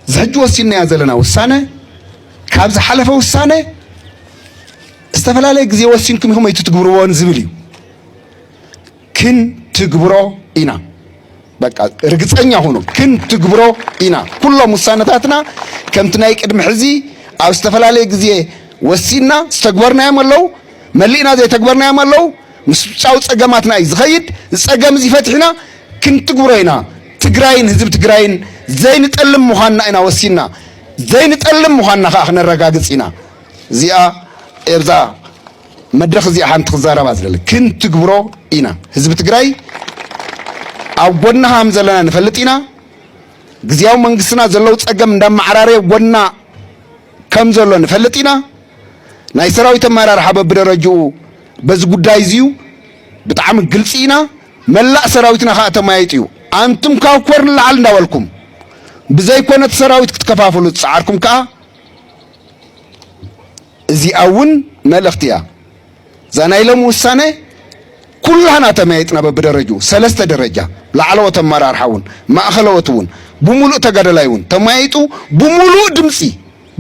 እዚ ሕጂ ወሲንናዮ ዘለና ውሳነ ካብ ዝሓለፈ ውሳነ ዝተፈላለየ ግዜ ወሲንኩም ኢኹም ኣይትትግብርዎን ዝብል እዩ። ክንትግብሮ ኢና። በቃ ርግጸኛ ሁኑ፣ ክንትግብሮ ኢና። ኩሎም ውሳነታትና ከምቲ ናይ ቅድሚ ሕዚ ኣብ ዝተፈላለየ ግዜ ወሲንና ዝተግበርናዮም ኣለዉ፣ መሊእና ዘይተግበርናዮም ኣለዉ። ምስ ውጫዊ ጸገማትና እዩ ዝኸይድ። እዚ ጸገም እዚ ፈቲሕና ክንትግብሮ ኢና። ትግራይን ህዝቢ ትግራይን ዘይንጠልም ምዃንና ኢና ወሲንና። ዘይንጠልም ምዃንና ከዓ ክነረጋግጽ ኢና። እዚኣ እብዛ መድረኽ እዚኣ ሓንቲ ክዛረባ ዝደሊ፣ ክንትግብሮ ኢና። ህዝቢ ትግራይ ኣብ ጎንኻ ከም ዘለና ንፈልጥ ኢና። ግዝያዊ መንግስትና ዘለዉ ጸገም እንዳመዓራረየ ጎንና ከም ዘሎ ንፈልጥ ኢና። ናይ ሰራዊት ኣመራርሓ በብደረጅኡ በዚ ጉዳይ እዚዩ ብጣዕሚ ግልጺ ኢና። መላእ ሰራዊትና ከዓ ተማይጡ እዩ። ኣንቱም ካብ ኮር ንላዕሊ እንዳበልኩም ብዘይኮነ እቲ ሰራዊት ክትከፋፍሉ ዝጸዓርኩም ከዓ እዚኣ እውን መልእኽቲ እያ። እዛ ናይ ሎሚ ውሳነ ኩላህና ተመያይጥና በብደረጅኡ ሰለስተ ደረጃ ላዕለዎት ኣመራርሓ እውን ማእኸለዎት እውን ብምሉእ ተጋደላይ እውን ተመያይጡ ብምሉእ ድምፂ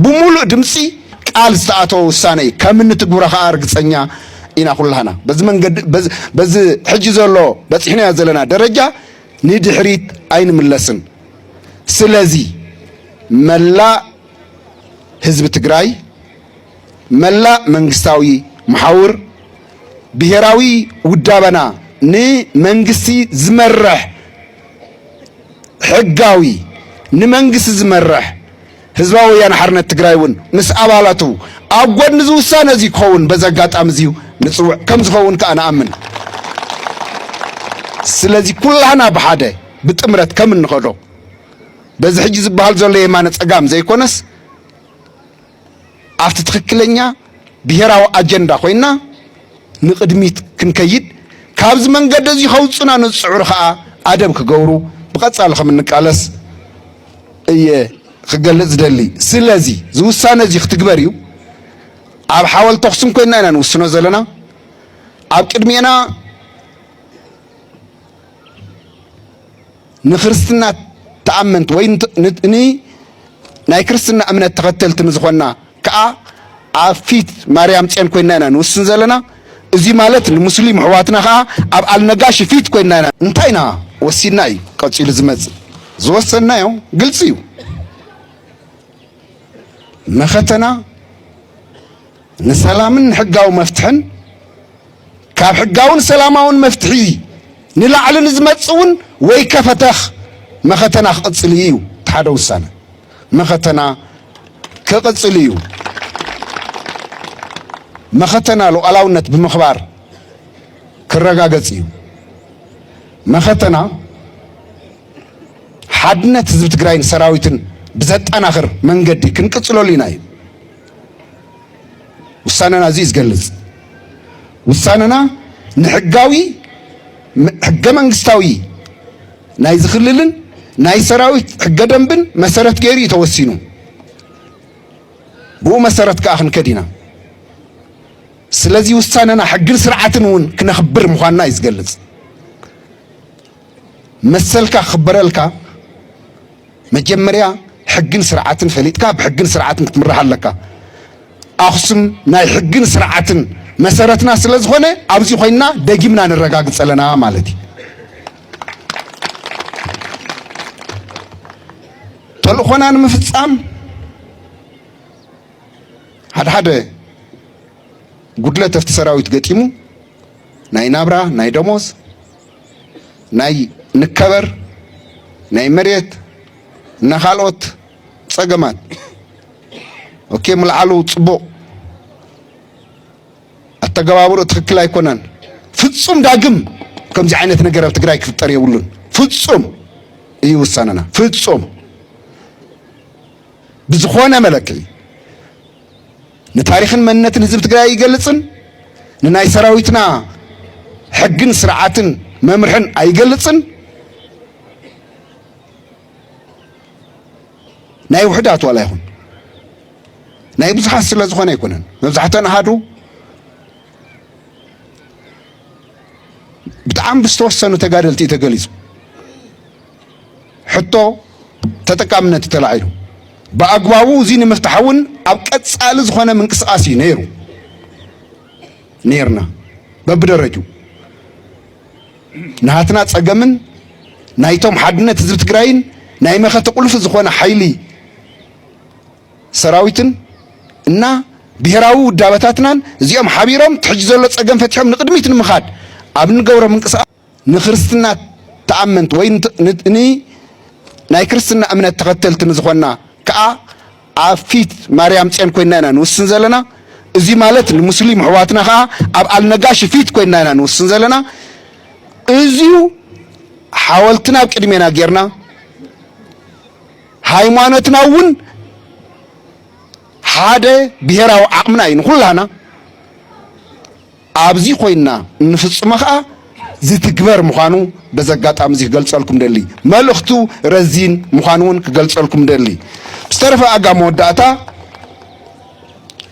ብምሉእ ድምፂ ቃል ዝተኣተወ ውሳነ እዩ። ከም እንትግብሮ ከዓ ርግፀኛ ኢና ኩላህና። በዚ መንገዲ በዚ በዚ ሕጂ ዘሎ በፂሕናዮ ዘለና ደረጃ ንድሕሪት ኣይንምለስን። ስለዚ መላእ ህዝቢ ትግራይ፣ መላእ መንግስታዊ መሓውር፣ ብሄራዊ ውዳበና ንመንግስቲ ዝመርሕ ሕጋዊ፣ ንመንግስቲ ዝመርሕ ህዝባዊ ወያነ ሓርነት ትግራይ እውን ምስ ኣባላቱ ኣብ ጎድኒ እዚ ውሳነ እዚ ክኸውን በዚ ኣጋጣሚ እዚዩ ንፅውዕ ከም ዝኸውን ከዓ ንኣምን። ስለዚ ኩላህና ብሓደ ብጥምረት ከም እንኸዶ በዚ ሕጂ ዝበሃል ዘሎ የማነ ጸጋም ዘይኮነስ ኣብቲ ትኽክለኛ ብሄራዊ ኣጀንዳ ኮይና ንቕድሚት ክንከይድ፣ ካብዚ መንገዲ እዚ ከውፁና ንዝፅዕሩ ከዓ ኣደብ ክገብሩ ብቐጻሊ ከም እንቃለስ እየ ክገልጽ ዝደሊ። ስለዚ ዝውሳነ እዚ ክትግበር እዩ። ኣብ ሓወል ተኹስን ኮይና ኢና ንውስኖ ዘለና። ኣብ ቅድሜና ንክርስትና ተኣመንቲ ወይ ን- ን- ን- ናይ ክርስትና እምነት ተኸተልቲ ንዝኾንና ከዓ ኣብ ፊት ማርያም ፅዮን ኮይና ኢና ንውስን ዘለና። እዚ ማለት ንሙስሊም ኣሕዋትና ከዓ ኣብ ኣልነጋሽ ፊት ኮይና ኢና። እንታይ ኢና ወሲንና እዩ ቀፂሉ ዝመፅእ? ዝወሰንናዮ ግልፂ እዩ። መኸተና ንሰላምን ንሕጋዊ መፍትሕን ካብ ሕጋውን ሰላማውን መፍትሒ ንላዕሊ ንዝመጽእ እውን ወይ ከፈተኽ መኸተና ክቕጽል እዩ። እቲ ሓደ ውሳነ መኸተና ክቕጽል እዩ። መኸተና ሉዓላውነት ብምኽባር ክረጋገጽ እዩ። መኸተና ሓድነት ህዝቢ ትግራይን ሰራዊትን ብዘጠናኽር መንገዲ ክንቅጽለሉ ኢና እዩ። ውሳነና እዚ እዩ ዝገልጽ። ውሳነና ንሕጋዊ ሕገ መንግስታዊ ናይ ዝኽልልን ናይ ሰራዊት ሕገ ደንብን መሰረት ገይሩ እዩ ተወሲኑ። ብኡ መሰረት ከዓ ክንከድ ኢና። ስለዚ ውሳነና ሕግን ስርዓትን እውን ክነኽብር ምዃንና እዩ ዝገልጽ። መሰልካ ክኽበረልካ መጀመርያ ሕግን ስርዓትን ፈሊጥካ ብሕግን ስርዓትን ክትምራሕ ኣለካ። ኣኽሱም ናይ ሕግን ስርዓትን መሰረትና ስለ ዝኾነ ኣብዚ ኮይንና ደጊምና ነረጋግፅ ኣለና ማለት እዩ። ተልእኾና ንምፍፃም ሓደ ሓደ ጉድለት ኣብቲ ሰራዊት ገጢሙ ናይ ናብራ ናይ ደሞዝ ናይ ንከበር ናይ መሬት እና ካልኦት ፀገማት ኦኬ ምልዓሉ ፅቡቕ ኣተገባብሮ ትኽክል ኣይኮነን። ፍፁም ዳግም ከምዚ ዓይነት ነገር ኣብ ትግራይ ክፍጠር የብሉን። ፍፁም እዩ ውሳነና። ፍፁም ብዝኾነ መለክዒ ንታሪኽን መንነትን ህዝቢ ትግራይ ኣይገልፅን። ንናይ ሰራዊትና ሕግን ስርዓትን መምርሕን ኣይገልፅን። ናይ ውሕዳት ዋላ ይኹን ናይ ብዙሓት ስለ ዝኾነ ኣይኮነን። መብዛሕተን ኣሃዱ ብጣዕሚ ብዝተወሰኑ ተጋደልቲ እዩ ተገሊፁ። ሕቶ ተጠቃምነት እዩ ተላዒሉ። ብኣግባቡ እዚ ንምፍታሕ እውን ኣብ ቀጻሊ ዝኾነ ምንቅስቃስ እዩ ነይሩ፣ ነይርና። በብደረጁ ናትና ጸገምን ናይቶም ሓድነት ህዝቢ ትግራይን ናይ መኸተ ቁልፊ ዝኾነ ሓይሊ ሰራዊትን እና ብሄራዊ ውዳበታትናን እዚኦም ሓቢሮም እቲ ሕጂ ዘሎ ጸገም ፈቲሖም ንቕድሚት ንምኻድ ኣብ እንገብሮ ምንቅስቃስ ንክርስትና ተኣመንቲ ወይ ን-፣ ን-፣ ን-፣ ናይ ክርስትና እምነት ተኸተልቲ ንዝኾንና ከዓ ኣብ ፊት ማርያም ጽዮን ኮይንና ኢና ንውስን ዘለና። እዚ ማለት ንሙስሊም ኣሕዋትና ከዓ ኣብ ኣልነጋሺ ፊት ኮይንና ኢና ንውስን ዘለና። እዚዩ ሓወልትና ኣብ ቅድሜና ጌርና፣ ሃይማኖትና እውን ሓደ ብሄራዊ ዓቕምና እዩ ንኹላና። ኣብዚ ኮይንና እንፍጽሞ ኸኣ ዝትግበር ምዃኑ በዚ ኣጋጣሚ እዚ ክገልጸልኩም ደሊ። መልእኽቱ ረዚን ምዃኑ እውን ክገልጸልኩም ደሊ። ብዝተረፈ ኣጋ መወዳእታ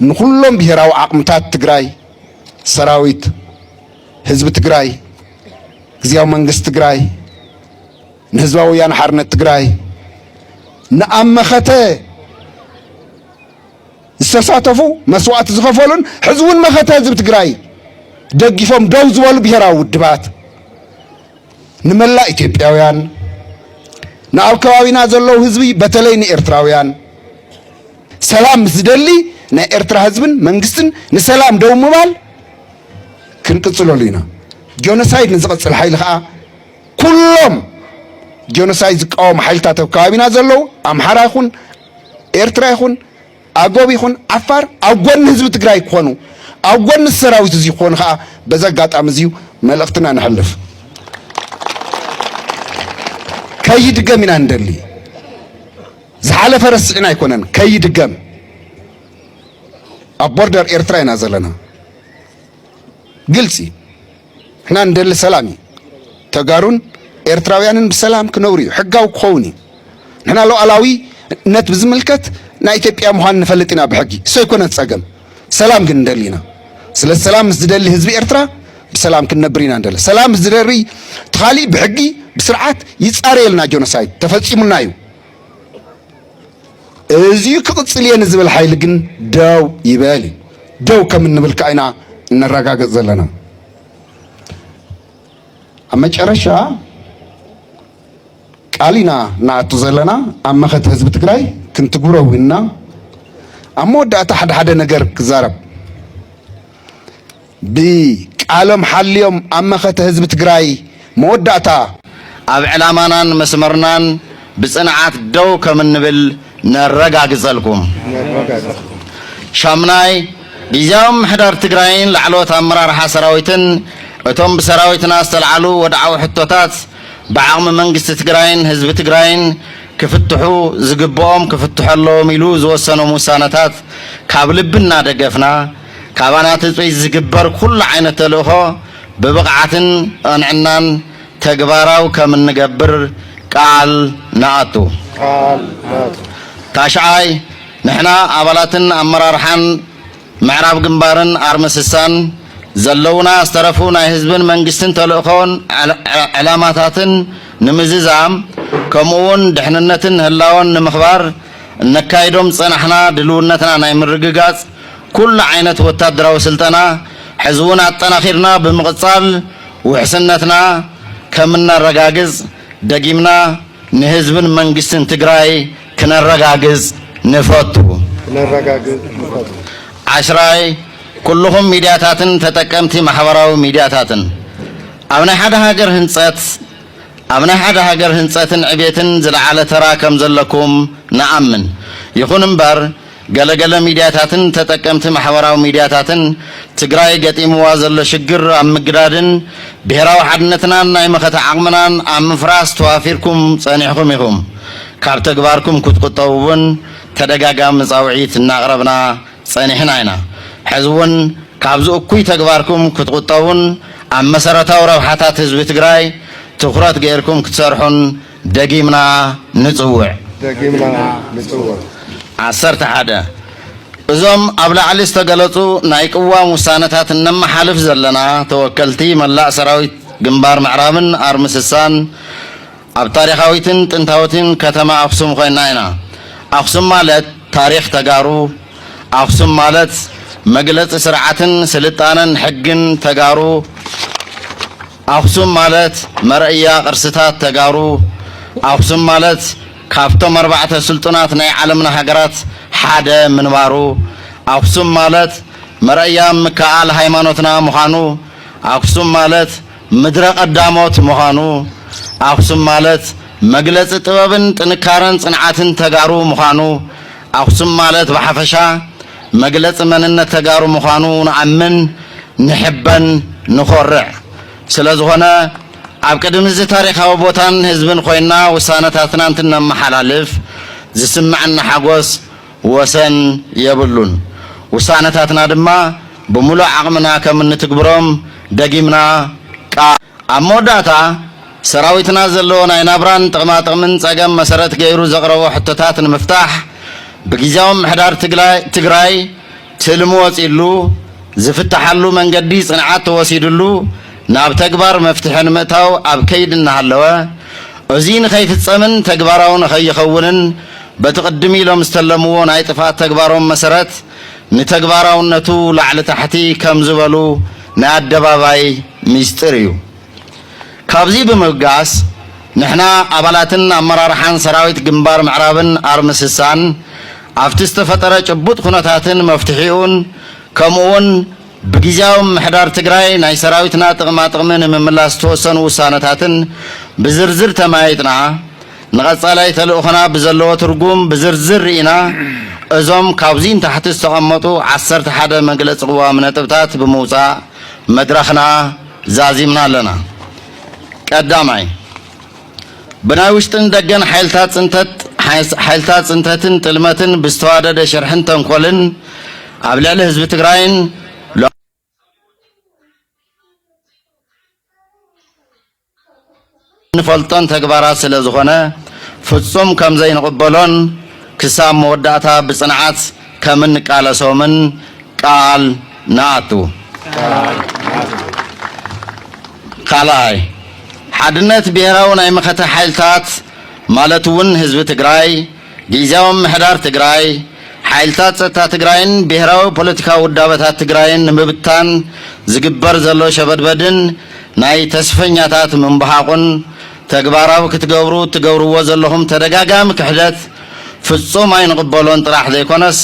ንኹሎም ብሄራዊ ዓቕምታት ትግራይ፣ ሰራዊት፣ ህዝቢ ትግራይ፣ ግዝያዊ መንግስቲ ትግራይ፣ ንህዝባዊ ወያነ ሓርነት ትግራይ፣ ንኣብ መኸተ ዝተሳተፉ፣ መስዋእቲ ዝኸፈሉን ሕዚ እውን መኸተ ህዝቢ ትግራይ ደጊፎም ደው ዝበሉ ብሄራዊ ውድባት፣ ንመላእ ኢትዮጵያውያን፣ ንኣብ ከባቢና ዘለዉ ህዝቢ፣ በተለይ ንኤርትራውያን፣ ሰላም ምስ ዝደሊ ናይ ኤርትራ ህዝብን መንግስትን ንሰላም ደው ምባል ክንቅጽለሉ ኢና። ጆኖሳይድ ንዝቐጽል ሓይሊ ኸኣ ኩሎም ጆኖሳይድ ዝቃወሙ ሓይልታት ኣብ ከባቢና ዘለዉ፣ ኣምሓራ ይኹን ኤርትራ ይኹን ኣጎብ ይኹን ዓፋር፣ ኣብ ጎኒ ህዝቢ ትግራይ ክኾኑ፣ ኣብ ጎኒ ሰራዊት እዚ ክኾኑ ኸኣ በዚ ኣጋጣሚ እዚዩ መልእኽትና ነሕልፍ። ከይድገም ኢና ንደሊ። ዝሓለፈ ረሲዕና ኣይኮነን፣ ከይድገም። ኣብ ቦርደር ኤርትራ ኢና ዘለና። ግልጺ። ንሕና ንደሊ ሰላም እዩ። ተጋሩን ኤርትራውያንን ብሰላም ክነብሩ እዩ። ሕጋዊ ክኸውን እዩ። ንሕና ሉዓላዊነት ብዝምልከት ናይ ኢትዮጵያ ምዃን ንፈልጥ ኢና ብሕጊ። እሱ ኣይኮነን ጸገም። ሰላም ግን ንደሊ ኢና። ስለ ሰላም ምስ ዝደሊ ህዝቢ ኤርትራ ብሰላም ክንነብር ኢና ንደሊ። ሰላም ምስ ዝደሊ እቲ ካሊእ ብሕጊ ብስርዓት ይጻረየልና፣ ጆኖሳይድ ተፈጺሙና እዩ። እዚዩ ክቕጽል እየ ንዝብል ሓይሊ ግን ደው ይበል እዩ። ደው ከም እንብል ከኣ ኢና እነረጋግጽ ዘለና። ኣብ መጨረሻ ቃል ኢና ንኣቱ ዘለና፣ ኣብ መኸተ ህዝቢ ትግራይ ክንትግብሮ እውን ኢና። ኣብ መወዳእታ ሓደ ሓደ ነገር ክዛረብ። ብቃሎም ሓልዮም ኣብ መኸተ ህዝቢ ትግራይ መወዳእታ ኣብ ዕላማናን መስመርናን ብጽንዓት ደው ከም እንብል ነረጋግጸልኩም። ሻምናይ፣ ግዝያዊ ምምሕዳር ትግራይን ላዕለዎት ኣመራርሓ ሰራዊትን እቶም ብሰራዊትና ዝተልዓሉ ወድዓዊ ሕቶታት ብዓቕሚ መንግስቲ ትግራይን ህዝቢ ትግራይን ክፍትሑ ዝግብኦም ክፍትሑ ኣለዎም ኢሉ ዝወሰኖም ውሳነታት ካብ ልቢ እናደገፍና፣ ካባና ትጽቢት ዝግበር ኩሉ ዓይነት ተልእኾ ብብቕዓትን ቕንዕናን ተግባራዊ ከም እንገብር ቃል ንኣቱ። ቃል ንኣቱ። ታሽዓይ፣ ንሕና ኣባላትን ኣመራርሓን ምዕራብ ግንባርን ኣርሚ ስሳን ዘለውና ዝተረፉ ናይ ህዝብን መንግስትን ተልእኾን ዕላ-፣ ዕላ-፣ ዕላማታትን ንምዝዛም፣ ከምኡ እውን ድሕንነትን ህላወን ንምኽባር እነካይዶም ዝጸናሕና ድልውነትና ናይ ምርግጋጽ ኩሉ ዓይነት ወታደራዊ ስልጠና ሕዚ እውን ኣጠናኺርና ብምቕጻል ውሕስነትና ከም እነረጋግጽ ደጊምና ንህዝብን መንግስትን ትግራይ ክነረጋግጽ ንፈቱ። ክነረጋግጽ ንፈቱ። ዓሽራይ፣ ኩልኹም ሚድያታትን ተጠቀምቲ ማሕበራዊ ሚድያታትን ኣብ ናይ ሓደ ሃገር ህንጸት፣ ኣብ ናይ ሓደ ሃገር ህንጸትን ዕቤትን ዝለዓለ ተራ ከም ዘለኩም ንኣምን። ይኹን እምበር፣ ገለገለ ሚድያታትን ተጠቀምቲ ማሕበራዊ ሚድያታትን ትግራይ ገጢምዋ ዘሎ ሽግር ኣብ ምግዳድን ብሄራዊ ሓድነትናን ናይ መኸተ ዓቕምናን ኣብ ምፍራስ ተዋፊርኩም ጸኒሕኩም ኢኹም። ካብ ተግባርኩም ክትቁጠቡ እውን ተደጋጋሚ ጻውዒት እናቕረብና ጸኒሕና ኢና። ሕዚ እውን ካብዚ እኩይ ተግባርኩም ክትቁጠቡን ኣብ መሰረታዊ ረብሓታት ህዝቢ ትግራይ ትኹረት ገይርኩም ክትሰርሑን ደጊምና ንጽውዕ። ደጊምና ንጽውዕ። ዓሰርተ ሓደ፣ እዞም ኣብ ላዕሊ ዝተገለጹ ናይ ቅዋም ውሳነታት እነመሓልፍ ዘለና ተወከልቲ መላእ ሰራዊት ግንባር ምዕራብን ኣርሚ ስሳን ኣብ ታሪኻዊትን ጥንታዊትን ከተማ ኣኽሱም ኮይንና ኢና። ኣኽሱም ማለት ታሪኽ ተጋሩ፣ ኣኽሱም ማለት መግለፂ ስርዓትን ስልጣነን ሕግን ተጋሩ፣ ኣኽሱም ማለት መረእያ ቅርስታት ተጋሩ፣ ኣኽሱም ማለት ካብቶም ኣርባዕተ ስልጡናት ናይ ዓለምና ሃገራት ሓደ ምንባሩ፣ ኣኽሱም ማለት መረእያ ምክኣል ሃይማኖትና ምዃኑ፣ ኣኽሱም ማለት ምድረ ቀዳሞት ምዃኑ፣ ኣኽሱም ማለት መግለፂ ጥበብን ጥንካረን ፅንዓትን ተጋሩ ምዃኑ፣ ኣኽሱም ማለት ብሓፈሻ መግለፂ መንነት ተጋሩ ምዃኑ ንኣምን፣ ንሕበን፣ ንኾርዕ። ስለ ዝኾነ ኣብ ቅድሚ እዚ ታሪኻዊ ቦታን ህዝብን ኮይና ውሳነታትና እንትነመሓላልፍ ዝስምዐና ሓጎስ ወሰን የብሉን። ውሳነታትና ድማ ብምሉእ ዓቕምና ከም እንትግብሮም ደጊምና ቃል። ኣብ መወዳእታ ሰራዊትና ዘለዎ ናይ ናብራን ጥቕማጥቕምን ጸገም መሰረት ገይሩ ዘቕረቦ ሕቶታት ንምፍታሕ ብግዝያዊ ምምሕዳር ትግላይ- ትግራይ ትልሚ ወጺሉ ዝፍተሓሉ መንገዲ ጽንዓት ተወሲድሉ ናብ ተግባር መፍትሒ ንምእታው ኣብ ከይዲ እናሃለወ፣ እዚ ንኸይፍጸምን ተግባራዊ ንኸይኸውንን በቲ ቅድም ኢሎም ዝተለምዎ ናይ ጥፍኣት ተግባሮም መሰረት ንተግባራውነቱ ላዕሊ ታሕቲ ከም ዝበሉ ናይ ኣደባባይ ሚስጥር እዩ። ካብዚ ብምብጋስ ንሕና ኣባላትን ኣመራርሓን ሰራዊት ግንባር ምዕራብን ኣርሚ ስሳን ኣብቲ ዝተፈጠረ ጭቡጥ ኩነታትን መፍትሒኡን ከምኡውን ብግዝያዊ ምምሕዳር ትግራይ ናይ ሰራዊትና ጥቕማ ጥቕሚ ንምምላስ ዝተወሰኑ ውሳነታትን ብዝርዝር ተማይጥና፣ ንቐጻላይ ተልእኾና ብዘለዎ ትርጉም ብዝርዝር ርኢና፣ እዞም ካብዚ ንታሕቲ ዝተቐመጡ ዓሰርተ ሓደ መግለጺ ቅዋም ነጥብታት ብምውጻእ መድረኽና ዛዚምና ኣለና። ቀዳማይ፣ ብናይ ውሽጥን ደገን ሓይልታት ጽንተት- ሓይልታት ጽንተትን ጥልመትን ብዝተዋደደ ሽርሕን ተንኮልን ኣብ ልዕሊ ህዝቢ ትግራይን ንፈልጦን ተግባራት ስለ ዝኾነ ፍጹም ከም ዘይንቕበሎን ክሳብ መወዳእታ ብጽንዓት ከም እንቃለሶምን ቃል ንኣቱ። ካልኣይ፣ ሓድነት ብሄራዊ ናይ መኸተ ሓይልታት ማለት እውን ህዝቢ ትግራይ፣ ግዝያዊ ምምሕዳር ትግራይ፣ ሓይልታት ጸጥታ ትግራይን ብሄራዊ ፖለቲካዊ ውዳበታት ትግራይን ንምብታን ዝግበር ዘሎ ሸበድበድን ናይ ተስፈኛታት ምንብሃቑን ተግባራዊ ክትገብሩ እትገብርዎ ዘለኹም ተደጋጋሚ ክሕደት ፍጹም ኣይንቕበሎን ጥራሕ ዘይኮነስ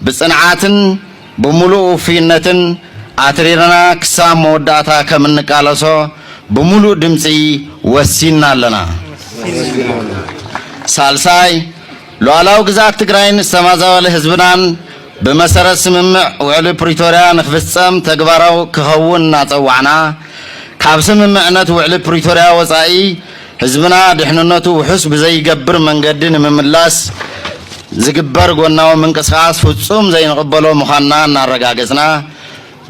ብጽንዓትን ብምሉእ ውፍይነትን ኣትሪርና ክሳብ መወዳእታ ከም እንቃለሶ ብምሉእ ድምጺ ወሲንና ኣለና። ሳልሳይ፣ ሉዓላዊ ግዝኣት ትግራይን ዝተማዛበለ ህዝብናን ብመሰረት ስምምዕ ውዕሊ ፕሪቶርያ ንክፍጸም ተግባራዊ ክኸውን እናጸዋዕና፣ ካብ ስምምዕነት ውዕሊ ፕሪቶርያ ወጻኢ ህዝብና ድሕንነቱ ውሑስ ብዘይገብር መንገዲ ንምምላስ ዝግበር ጎናዊ ምንቅስቓስ ፍጹም ዘይንቕበሎ ምዃንና እናረጋገጽና፣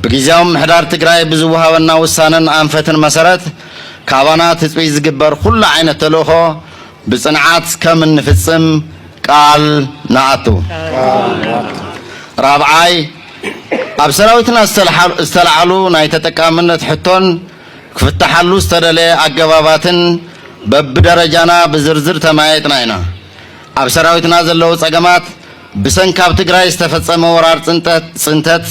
ብግዝያዊ ምምሕዳር ትግራይ ብዝወሃበና ውሳነን ኣንፈትን መሰረት ካባና ትጽቢት ዝግበር ኩሉ ዓይነት ተልእኾ ብጽንዓት ከም እንፍጽም ቃል ንኣቱ። ራብዓይ፣ ኣብ ሰራዊትና ዝተልሓሉ- ዝተልዓሉ ናይ ተጠቃምነት ሕቶን ክፍትሓሉ ዝተደለየ ኣገባባትን በብደረጃና ብዝርዝር ተመያይጥና ኢና። ኣብ ሰራዊትና ዘለዉ ጸገማት ብሰንኪ ኣብ ትግራይ ዝተፈጸመ ወራር ጽንተት- ጽንተት